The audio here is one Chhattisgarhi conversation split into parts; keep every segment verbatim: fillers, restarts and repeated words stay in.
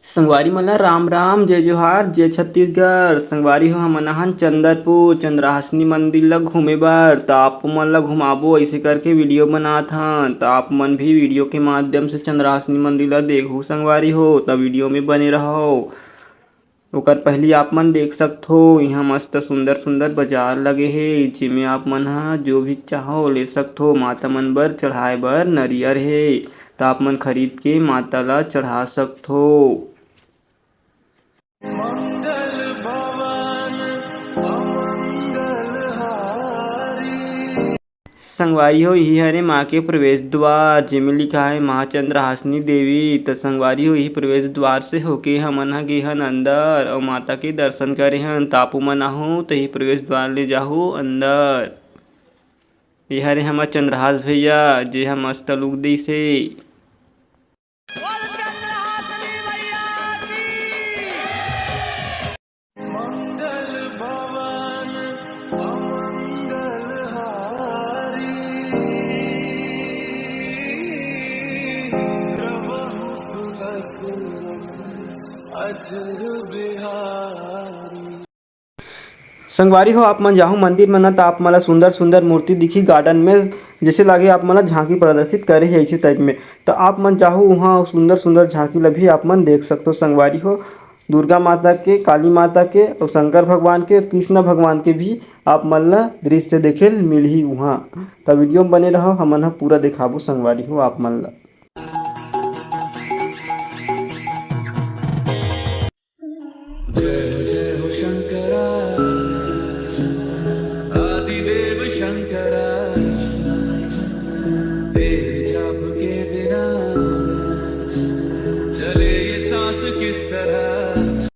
संगवारी मन ला राम राम, जय जोहार, जय छत्तीसगढ़। संगवारी हो, हमन आहन चंदरपुर चंद्रहासिनी मंदिर ला घूमे बर, त आप मन ला घुमाबो, ऐसे करके वीडियो बनात हन। त आप मन भी वीडियो के माध्यम से चंद्रहासिनी मंदिर ला देखहू संगवारी हो, त वीडियो में बने रहो। ओकर पहली आप मन देख सकथो, इहाँ मस्त सुंदर सुंदर बाजार लगे हे, जेमे आप मन ह जो भी चाहो ले सकथो। माता मन बर चढ़ाए बर नरियर हे, त आप मन खरीद के माता ला चढ़ा सकथो। संगवारी हो, इही हरे माँ के प्रवेश द्वार, जेमे लिखा हे माँ चंद्रहासिनी देवी। त संगवारी हो, इही प्रवेश द्वार से होके हमन ह गे हन अंदर अउ माता के दर्शन करे हन। त आपो मन आहू त इही प्रवेश द्वार ले जाहू अंदर। ये हरे हमर चंद्रहास भैया, जे ह मस्त लुक दिस हे। बोल चंद्रहासिनी मैया की। मंगल भवन अमंगल हारी, द्रवहु सुदस अचल बिहारी। संगवारी हो, आप मन जाहू मंदिर में ना, त आप मन ला सुंदर सुंदर मूर्ति दिखी गार्डन में, जैसे लागे आप मन ला झांकी प्रदर्शित करे हे ऐसे टाइप में। त आप मन जाहू, वहाँ सुंदर सुंदर झांकी ला भी आप मन देख सकथो संगवारी हो। दुर्गा माता के, काली माता के अउ शंकर भगवान के, कृष्ण भगवान के भी आप मन ला दृश्य देखे ल मिलही वहाँ। त वीडियो में बने रहो, हमन ह पूरा दिखाबो संगवारी हो आप मन ला। जय जय हो शंकरा, आदिदेव शंकरा, तेरे जाप के बिना चले ये सांस किस तरह।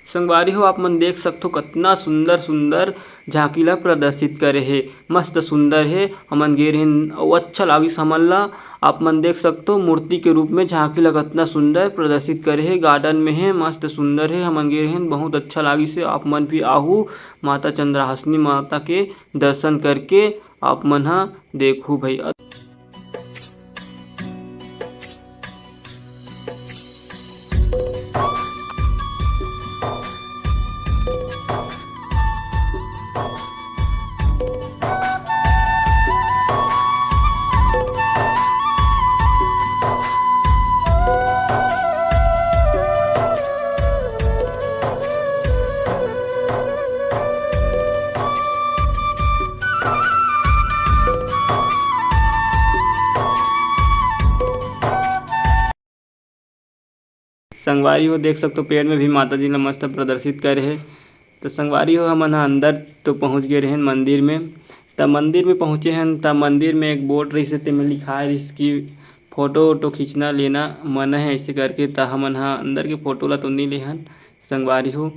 संगवारी हो, आप मन देख सकथो, कतना सुंदर सुंदर झांकी ला प्रदर्शित करे हे। मस्त सुंदर हे। हमन गे रहेन अउ अच्छा लागिस हमन ला। आप मन देख सकथो, मूर्ति के रूप में झांकी ला कतना सुंदर प्रदर्शित करे हे। गार्डन में हे, मस्त सुंदर हे। हमन गे रहेन, बहुत अच्छा लागिस हे। आप मन भी आहू माता चंद्रहासिनी माता के दर्शन करके आप मन ह देखहू भाई। संगवारी हो, देख सकथो, पेड़ में भी माता जी ला मस्त प्रदर्शित करे हे। त संगवारी हो, हमन ह अंदर तो पहुँच गे रहेन मंदिर में। त मंदिर में पहुँचे हन, त मंदिर में एक बोर्ड रहिस हे, तेमे लिखाए रहिस कि फोटो वोटो खींचना लेना मना है, ऐसे करके। त हमन ह अंदर के फोटो ला तो नइ लेहन संगवारी हो,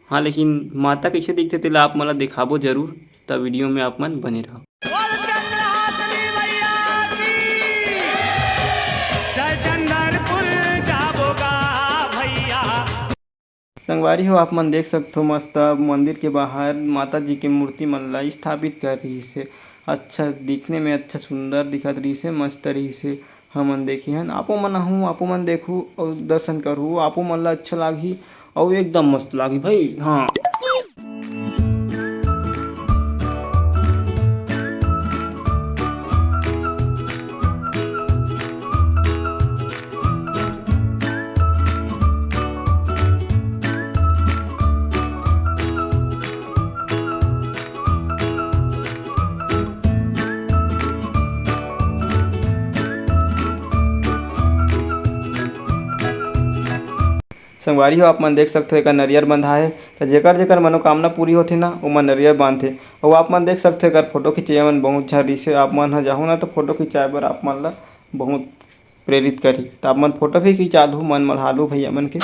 हाँ, लेकिन माता कइसे दिखथे, तेला आप मन ला देखाबो जरूर, त वीडियो में आप मन बने रहो। बोल चंद्रहासिनी मैया की। चल चंदरपुर जाबो गा भैया। संगवारी हो, आप मन देख सकथो, मस्त मंदिर के बाहर माता जी के मूर्ति मन ला स्थापित कर रहिस हे। अच्छा, दिखने में अच्छा सुंदर दिखत रहिस हे, मस्त रहिस हे। हमन देखे हन, आपो मन आहू, आपो मन देखहू अउ दर्शन करहू, आपो मन ला अच्छा लागही अउ एकदम मस्त लागही भाई। हाँ। संगवारी हो, आप मन देख सकथो, एकर नरियर बंधा हे। त जेकर जेकर मनोकामना पूरी होथे ना, ओमन नरियर बांधथे। अउ आप मन देख सकथो, एकर फोटो खिंचइया मन बहुत झन रिहिसे। आप मन ह जाहू ना, त फोटो खिंचाए बर आप मन ला बहुत प्रेरित करही। त आप मन फोटो भी खिंचा लू, मन मढ़ा लू भैया मन के।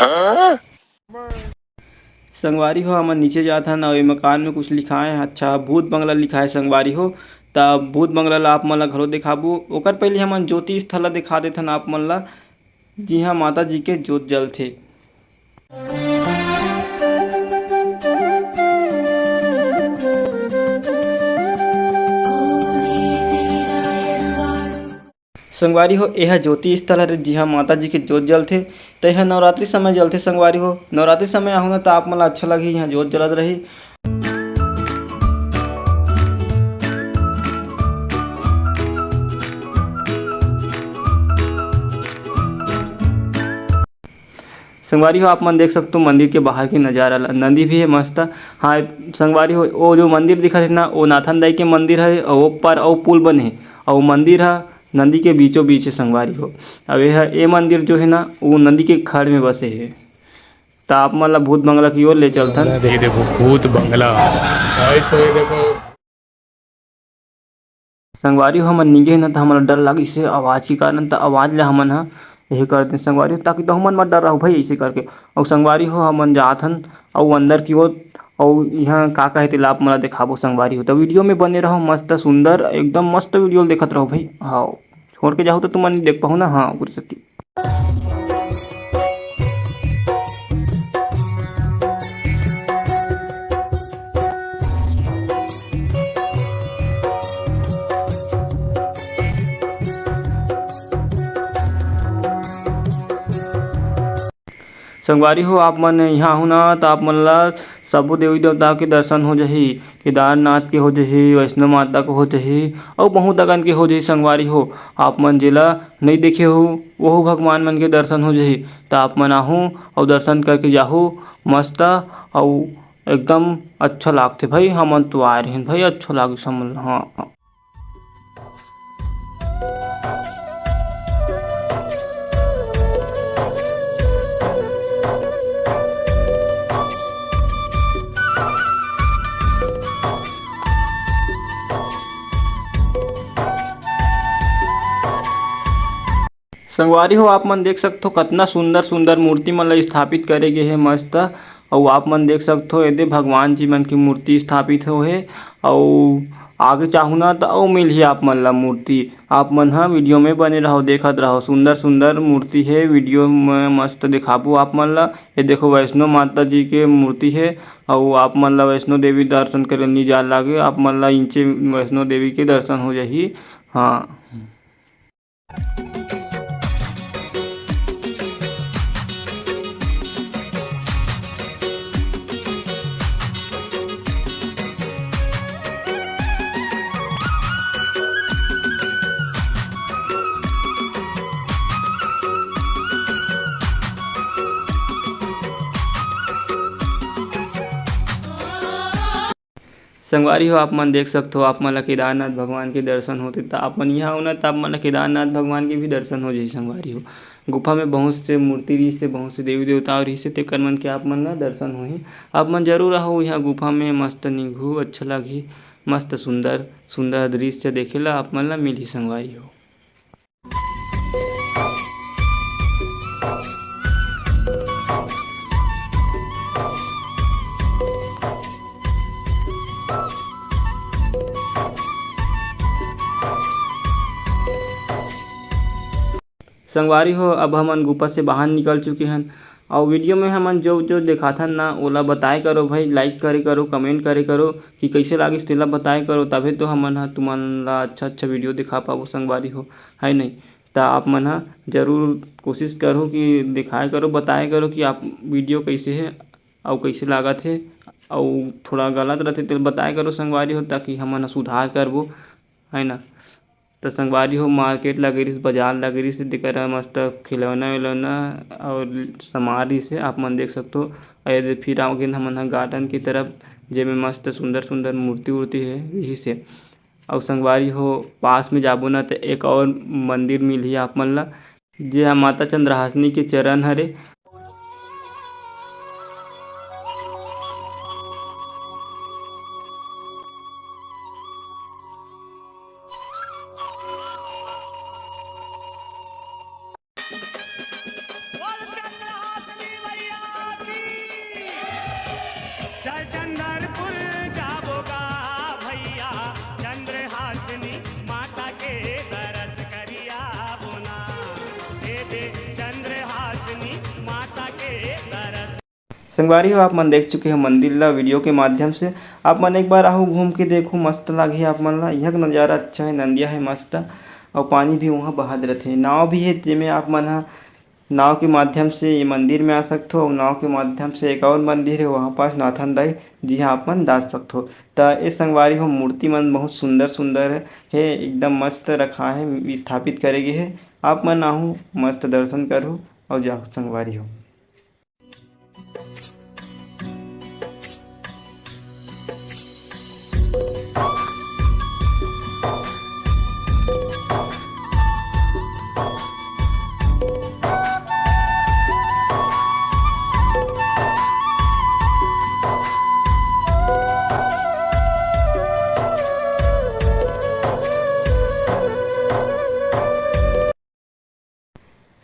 संगवारी हो, हमन नीचे जात हन, अउ ए मकान में कुछ लिखाए हे। अच्छा, भूत बंगला लिखाए हे संगवारी हो। त भूत बंगला ला आप मन ला घलो देखाबो। ओकर पहिली हमन ज्योति स्थल ला देखा देथन आप मन ला, जिहां माता जी के जोत जलथे। संगवारी हो, एह ज्योति स्थल हरे, जिहां माता जी के जोत जलथे। त एह नवरात्रि समय जलथे संगवारी हो। नवरात्रि समय आहू ना, त आप मन ला अच्छा लगही, इहां जोत जलत रही। संगवारी हो, आप मन देख सकथो मंदिर के बाहर के नजारा ला। नदी भी हे मस्त। हाँ संगवारी हो, वो जो मंदिर दिखत हे ना, वो नाथन दाई के मंदिर हे, अउ वो पर अउ पुल बने हे, अउ मंदिर ह नदी के बीचों बीच हे संगवारी हो। अब ये ह, ये मंदिर जो हे ना, वो नदी के खड़ में बसे हे। त आप मन ला भूत बंगला की ओर ले चलथन। ये देखो भूत बंगला। गाइस, तो ये देखो। संगवारी हो, हमन निगे न त हमन ला डर लागिस हे आवाज के कारण, त आवाज ला हमन ह यही करते संगवारी हो, ताकि तो हमन मत डर रहो भाई, ऐसे करके। अउ संगवारी हो, हमन जात हन अउ अंदर की ओर, अउ इहाँ का का हे तेला आप मन ला देखाबो संगवारी हो। त वीडियो में बने रहो, मस्त सुंदर, एकदम मस्त वीडियो देखत रहो भाई। हाँ, छोड़ के जाहू त तुमन नइ देख पाहू ना। हाँ, पूरी सती। संगवारी हो, आप मन इहाँ आहू ना, त आप मन ला सबो देवी देवता के दर्शन हो जाही। केदारनाथ के हो जाही, वैष्णो माता के हो जाही, अउ बहुत अकन के हो जाही संगवारी हो। आप मन जेला नइ देखे हो, वहू भगवान मन के दर्शन हो जाही। त आप मन आहू अउ दर्शन करके जाहू, मस्त अउ एकदम अच्छा लागथे भाई। हमन तो आए रहेन भाई, अच्छा लागिस हमन ला। हाँ। संगवारी हो, आप मन देख सकथो, कतना सुंदर सुंदर मूर्ति मन ला स्थापित करे गे हे, मस्त। अउ आप मन देख सकथो, एदे भगवान जी मन के मूर्ति स्थापित हो हे। अउ आगे चाहू ना, त अउ मिलही आप मन ला मूर्ति। आप मन ह वीडियो में बने रहो, देखत रहो, सुंदर सुंदर मूर्ति हे, वीडियो में मस्त देखाबो आप मन ला। ये देखो, वैष्णो माता जी के मूर्ति हे, अउ आप मन ला वैष्णो देवी दर्शन करे नी जा लागे, आप मन ला इंचे वैष्णो देवी के दर्शन हो जाही। हाँ। संगवारी हो, आप मन देख सकथो, आप मन ला केदारनाथ भगवान के दर्शन होथे, त आप मन इहाँ आव ना, त आप मन ला केदारनाथ भगवान के भी दर्शन हो जाही। संगवारी हो, गुफा में बहुत से मूर्ति रहिस हे, बहुत से देवी देवता रहिस हे, तेकर मन के आप मन ला दर्शन होही। आप मन जरूर आहो इहाँ गुफा में, मस्त निघू, अच्छा लागही, मस्त सुंदर सुंदर दृश्य देखे ला आप मन ला मिलही संगवारी हो। संगवारी हो, अब हमन गुफा से बाहर निकल चुके हन। अउ वीडियो में हमन जो जो देखाथन ना, ओला बताए करो भाई, like करे करो, comment करे करो कि कइसे लागिस, तेला बताए करो, तभे तो हमन ह तुमन ला अच्छा अच्छा वीडियो दिखा पाबो संगवारी हो, है नहीं? त आप मन ह जरूर कोशिश करो कि दिखाए करो, बताए करो कि आप वीडियो कइसे हे अउ कइसे लागत हे, अउ थोड़ा गलत रथे तेला बताए करो संगवारी हो, ताकि हमन ह सुधार करबो, है ना? त संगवारी हो, मार्केट लगे रिहिस, बाजार लगे रिहिस, तेकर मस्त खिलौना विलौना अउ सामान रिहिस हे, आप मन देख सकथो। अउ एदे फिर आ गेन हमन ह गार्डन की तरफ, जेमे मस्त सुंदर सुंदर मूर्ति उर्ति हे, रिहिस हे। अउ संगवारी हो, पास में जाबो ना, त एक अउ मंदिर मिलही आप मन ला, जे ह माता चंद्रहासिनी के चरण हरे। बोल चंद्रहासिनी मैया की। चल चंदनपुर जाबो गा भैया, चंद्रहासिनी माता के दरस करिया बोना। दे दे चंद्रहासिनी माता के दरस। संगवारी हो, आप मन देख चुके हो मंदिर ला वीडियो के माध्यम से। आप मन एक बार आहू घूम के देखो, मस्त लागही आप मन ला। यहाँ के नज़ारा अच्छा है, नंदिया है मस्त। अउ पानी भी वहाँ बहत रथे। नाव भी हे, जेमे आप मन ह नाव के माध्यम से ये मंदिर में आ सकथो, अउ नाव के माध्यम से एक और मंदिर हे, वहाँ पास नाथन दाई, जिहाँ आप मन जा सकथो। त ए संगवारी हो, मूर्ति मन बहुत सुंदर सुंदर हे, एकदम मस्त रखा हे, स्थापित करे गे हे। आप मन आहू, मस्त दर्शन करहू अउ जाहू संगवारी हो।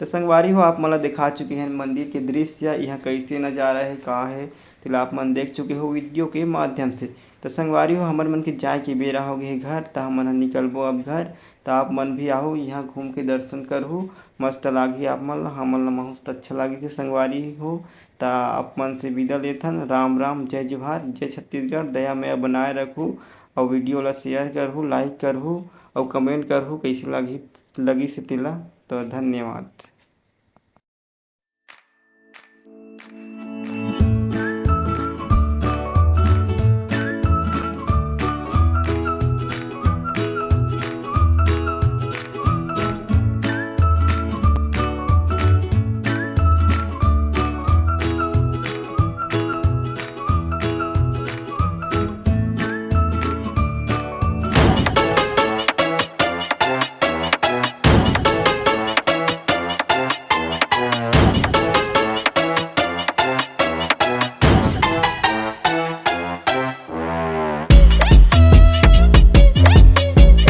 त संगवारी हो, आप मन ला दिखा चुके हन मंदिर के दृश्य, यहाँ कैसे नजारा हे, का हे, तेला आप मन देख चुके हो वीडियो के माध्यम से। त संगवारी हो, हमर मन के जाए के बेरा हो गे हे घर, त हमन ह निकलबो अब घर। त आप मन भी आहू, यहाँ घूम के दर्शन करहू, मस्त लागही आप मन ला, हमन ला बहुत अच्छा लागिस हे संगवारी हो। त आप मन से विदा लेथन, राम राम, जय जोहार, जय छत्तीसगढ़, दया मया बनाए रखहू, अउ वीडियो ला share करहू, like करहू, अउ comment करहू, कैसे लगी, लगिस हे तेला। त धन्यवाद।